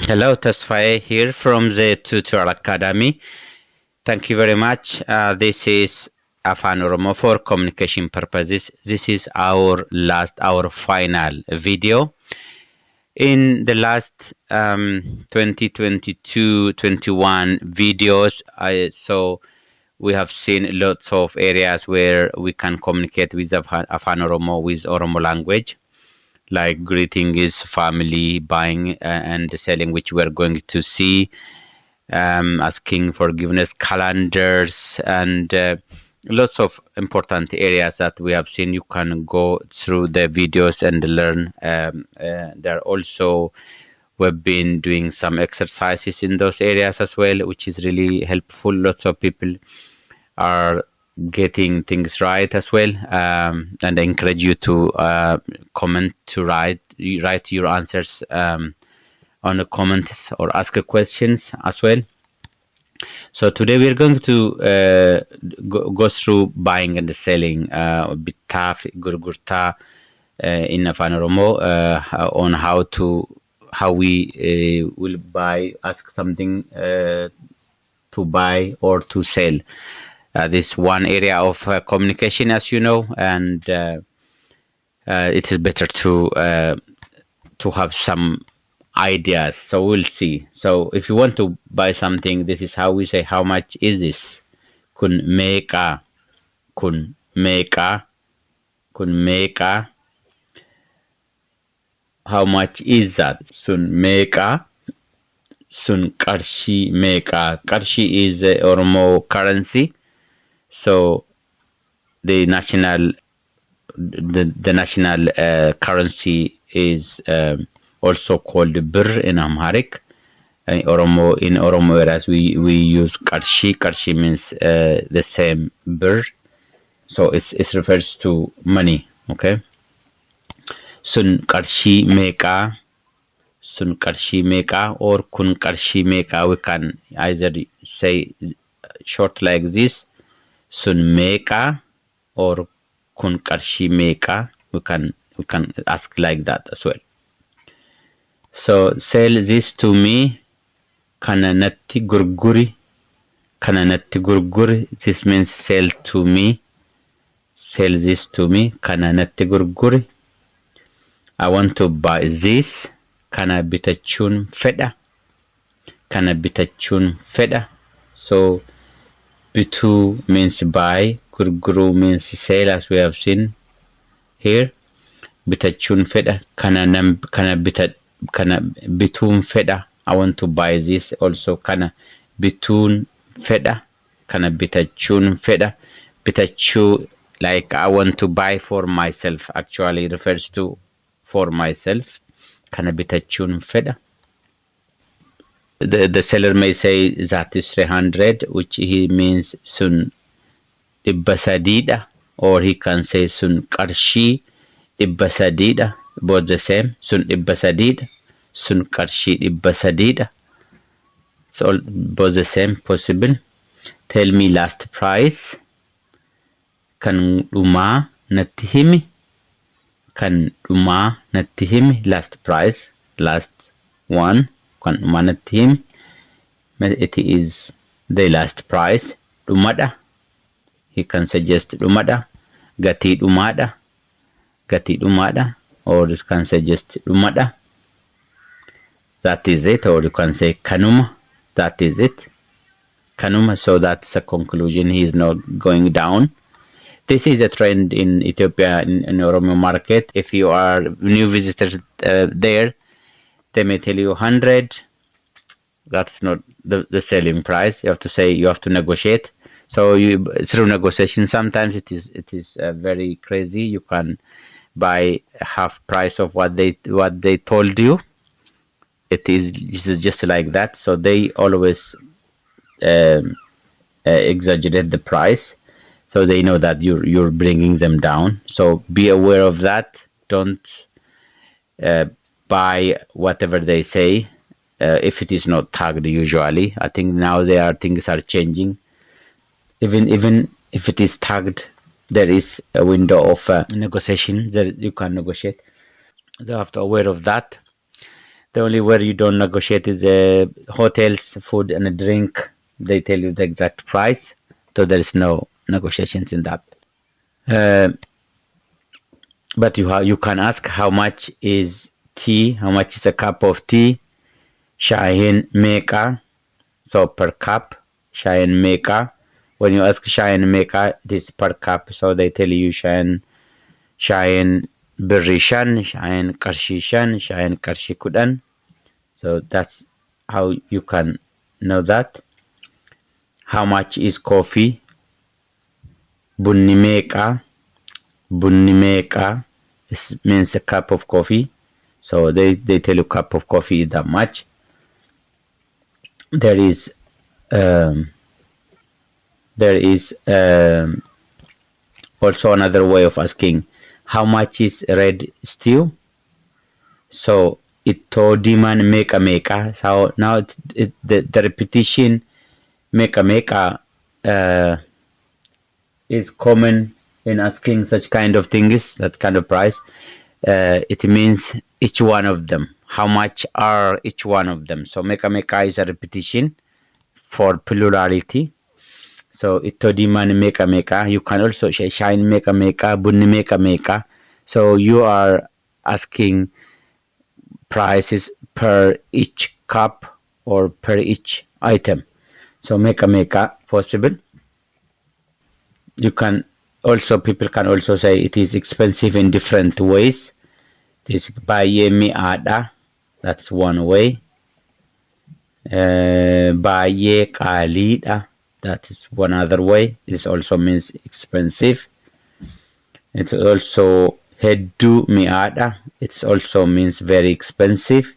Hello, Tasfaye here from the Tutorial Academy. Thank you very much. This is Afan Oromo for communication purposes. This is our final video. In the last 2022-21 videos, so we have seen lots of areas where we can communicate with Afan Oromo with Oromo language, like greeting is family, buying and selling, which we are going to see, asking forgiveness, calendars, and lots of important areas that we have seen. You can go through the videos and learn. There are also, we've been doing some exercises in those areas as well, which is really helpful. Lots of people are getting things right as well, and I encourage you to comment, to write your answers on the comments or ask questions as well. So today we are going to go through buying and selling, bittaa fi gurgurtaa in Afaan Oromoo, on how we will buy, ask something to buy or to sell. This one area of communication, as you know, and it is better to have some ideas. So we'll see. So if you want to buy something, this is how we say, how much is this? Kun meeqa? Kun meeqa? Kun meeqa? How much is that? Sun meeqa? Sun qarshii meeqa? Qarshii is the Oromo currency. So the national currency is also called bir in Amharic. In Oromo areas we use qarshii. Qarshii means the same bir, so it refers to money. Okay, sun qarshii meeqa? Sun qarshii meeqa? Or kun qarshii meeqa? We can either say short like this, sun meeqa, or kun qarshii meeqa. We can ask like that as well. So sell this to me. Kana natti gurguri. Kana natti gurguri. This means sell to me. Sell this to me. Kana natti gurguri. I want to buy this. Kana bitachuun fedha. Kana bitachuun fedha. So bituu means buy. Gurguru means sell, as we have seen here. Bitachuun fedha. Kana bituun fedha. I want to buy this also. Kana bituun fedha. Kana bitachuun fedha. Bitachuu, like I want to buy for myself, actually refers to for myself. Kana bitachuun fedha. The seller may say that is 300, which he means sun dhibba sadiidha, or he can say sun qarshii dhibba sadiidha, both the same. Sun dhibba sadiidha, sun qarshii dhibba sadiidha. So both the same, possible. Tell me last price. Kan dhumaa natti himi. Kan dhumaa natti himi. Last price, last one. Kan dhumaa natti himi. It is the last price. Dhumadha. He can suggest dhumadha. Gatii dhumaadha. Gatii dhumaadha. Or you can suggest dhumadha. That is it. Or you can say kanuma. That is it. Kanuma. So that's a conclusion. He is not going down. This is a trend in Ethiopia, in Oromo market. If you are new visitors there, they may tell you 100. That's not the selling price. You have to say, you have to negotiate. So through negotiation, sometimes it is very crazy. You can buy half price of what they told you. It is just like that. So they always exaggerate the price, so they know that you're bringing them down. So be aware of that. Don't buy whatever they say if it is not tagged. Usually, I think now things are changing. Even if it is tagged, there is a window of negotiation that you can negotiate. You have to be aware of that. The only where you don't negotiate is the hotels, food and drink. They tell you the exact price, so there is no negotiations in that. Uh, but you can ask how much is tea, how much is a cup of tea, shahin meka, so per cup, shahin meka. When you ask shahin meka, this per cup, so they tell you shahin birishan, shahin karshishan, shahin karshikudan. So that's how you can know that. How much is coffee? Bunnimeka. Bunnimeka means a cup of coffee. So they tell you cup of coffee is that much. There is um, also another way of asking how much is red stew. So itodiman meka meka. So now the repetition meka meka is common in asking such kind of things, that kind of price. It means each one of them. How much are each one of them? So meka meka is a repetition for plurality. So itodiman meka meka. You can also say shine meka meka, bunni meka meka. So you are asking prices per each cup or per each item. So meka meka possible. You can also, people can also say it is expensive in different ways. This baye mi'ada, that's one way. Baye qalida, that is one other way. This also means expensive. It also heddu mi'ada, it also means very expensive.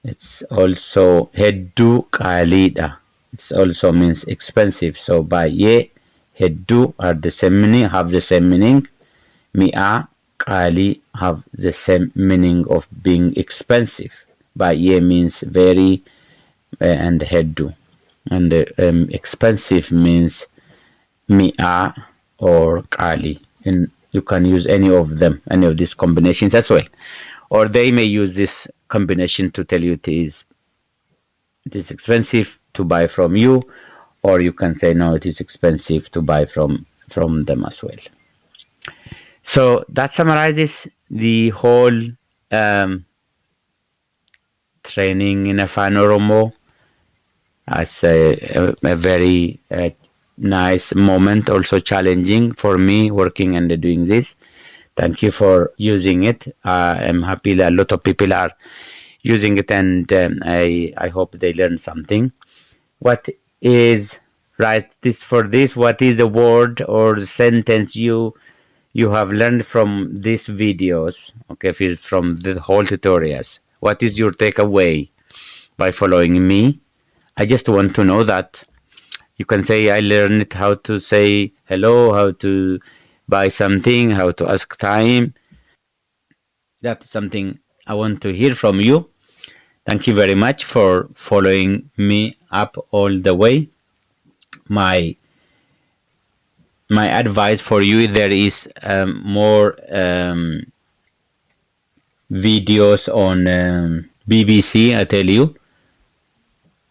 It's also heddu qalida, it also means expensive. So baye, heddu are the same meaning, have the same meaning. Mi'a, qali have the same meaning of being expensive. Baye means very, and heddu. And expensive means mi'a or qali. And you can use any of them, any of these combinations as well. Or they may use this combination to tell you it is expensive to buy from you, or you can say no, it is expensive to buy from them as well. So that summarizes the whole training in Afan Oromo. It's a very nice moment, also challenging for me working and doing this. Thank you for using it. I'm happy that a lot of people are using it, and I hope they learn something. What is right this for this? What is the word or the sentence you have learned from these videos? Okay, from the whole tutorials. What is your takeaway by following me? I just want to know that. You can say I learned how to say hello, how to buy something, how to ask time. That's something I want to hear from you. Thank you very much for following me up all the way. My advice for you, there is more videos on BBC. I tell you,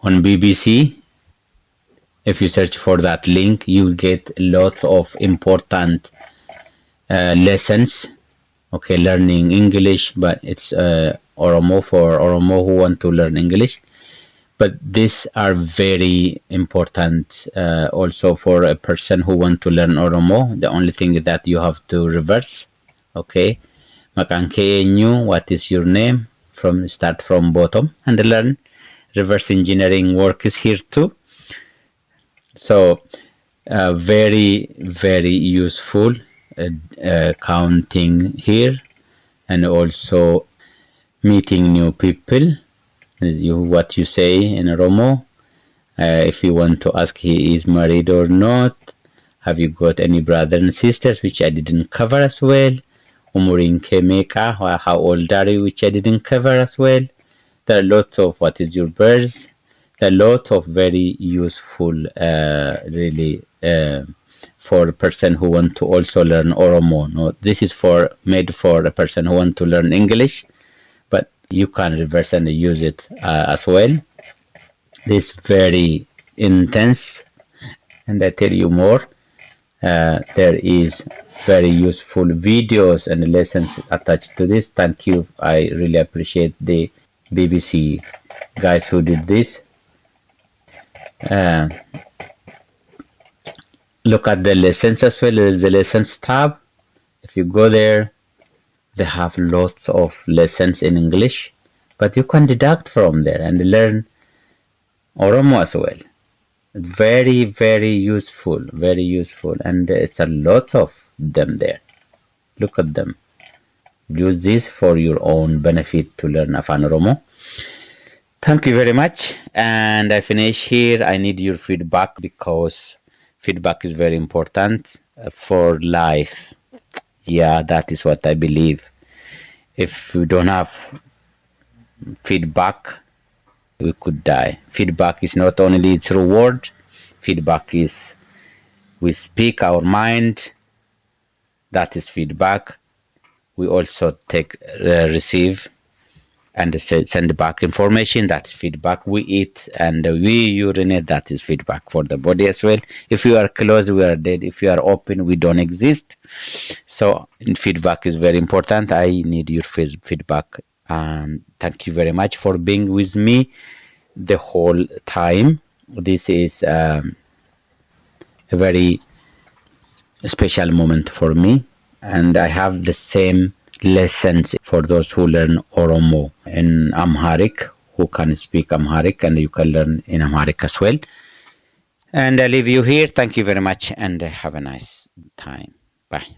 on BBC, if you search for that link, you will get lots of important lessons. Okay, learning English, but it's Oromo for Oromo who want to learn English. But these are very important also for a person who want to learn Oromo. The only thing is that you have to reverse. Okay, Maqaan kee eenyu, what is your name? Start from bottom and learn. Reverse engineering work is here too. So very, very useful counting here, and also meeting new people. What you say in Oromo. If you want to ask he is married or not. Have you got any brothers and sisters, which I didn't cover as well. Umurin Kemeka, how old are you, which I didn't cover as well. There are lots of what is your birth. There are lots of very useful, really, for a person who want to also learn Oromo. No, this is made for a person who want to learn English. But you can reverse and use it as well. This very intense, and I tell you more. There is very useful videos and lessons attached to this. Thank you. I really appreciate the BBC guys who did this. Uh, Look at the lessons as well. There's the lessons tab. If you go there, they have lots of lessons in English, but you can deduct from there and learn Oromo as well. Very, very useful, and it's a lot of them there. Look at them. Use this for your own benefit to learn Afan Oromo. Thank you very much, and I finish here. I need your feedback because feedback is very important for life. Yeah, that is what I believe. If we don't have feedback, we could die. Feedback is not only through word, feedback is we speak our mind, that is feedback. We also receive and send back information, that's feedback. We eat and we urinate, that is feedback for the body as well. If you are closed, we are dead. If you are open, we don't exist. So feedback is very important. I need your feedback, and thank you very much for being with me the whole time. This is a very special moment for me, and I have the same lessons for those who learn Oromo in Amharic, who can speak Amharic, and you can learn in Amharic as well. And I leave you here. Thank you very much, and have a nice time. Bye.